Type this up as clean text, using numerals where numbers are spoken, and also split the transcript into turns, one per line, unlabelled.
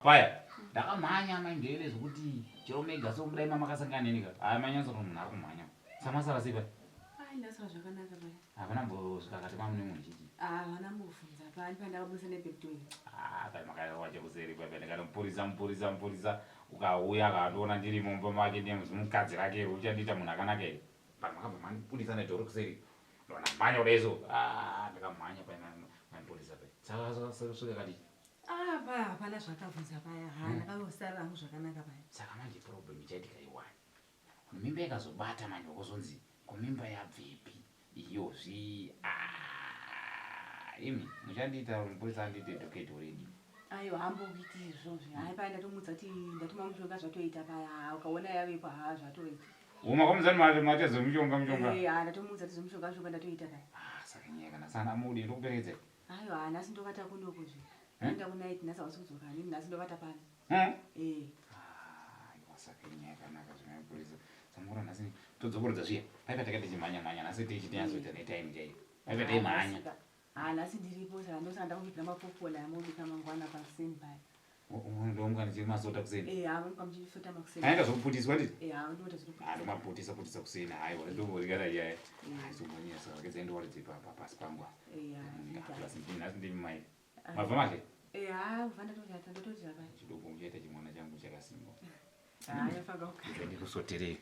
Paya ndakamhanya maindele zvekuti chero mega so kudai mamakasangana neni ka. Haya manyatso kuti munhu ari kumhanya. Samasara sei paya?
Ai ndasara zvakanaka paya.
Havana mbosvika kati mamune munhu chichi.
Ah havana mbobvunza pani pandakabudisa neback door.
Ah paya makaiwa chekuseri paya ndikati mupurisa mupurisa mupurisa ukauya akandiona ndiri mumba make ndiye mukadzi rake iro uchandiita munhu akanaka here. Paya makabva mandibudisa nedhoro kuseri. Ndona mhanya kudai so. Ah ndakamhanya paya maipurisa paya. Saka saka kati
Ah, paya hapana zvakabvunza paya ha hmm. ndakangosara hangu zvakanaka paya
saka manje problem ichaitika iwani mimba ikazobata manje wakuzonzi ko mimba yabvepi iyozvi ah, imi muchandiita mupurisa andiite educate already
aiwa hambokuiti izvozvi hai paya ndatomudza kuti ndatuma mushonga zvatoita paya ukaona yavepo ha zvatoita
umakamuzani mate zvemushonga mushonga
eh, ha ndatomudza kuti zvemushonga mushonga ndatoita paya
ah, saka nyaya kana sana mudi ndokuperekedza
Aiwa ha nhasi ndovata kunoko zve. Ndaenda kunight nhasi hausi kudzoka hanini nhasi ndovata pano.
Eh. Aiwa saka inyaya yakanaka zvemapurisa. Samura nhasi todzokorodza zviya. Paipa taka tichimhanya mhanya nhasi tichi tinyatsoita netime chaiyo. Paipa taimhanya.
Ha nhasi ndiripo saka ndosaka ndakuvigira mapopona amobika mangwana pakuseni paya.
Ndomuka ndichimasota kuseni.
Eh, ha muka muchisota makuseni.
Aenda zvokuputisa nditi?
Eh, ha ndoita zvokuputisa.
Ha ndomaputisa putisa kuseni haiwa ndomborigara iyaya. Hayi somhanya saka kedza ndowaridze pa pasi pangu.
Eh, ha.
Plus nhasi ndimi mai. Mabva mazve?
Eh, ha kubva ndatoti ndatoti apa.
Chidoko muchaita chimwana changu chakasimba.
Ha yafaka
Ndikusoterei.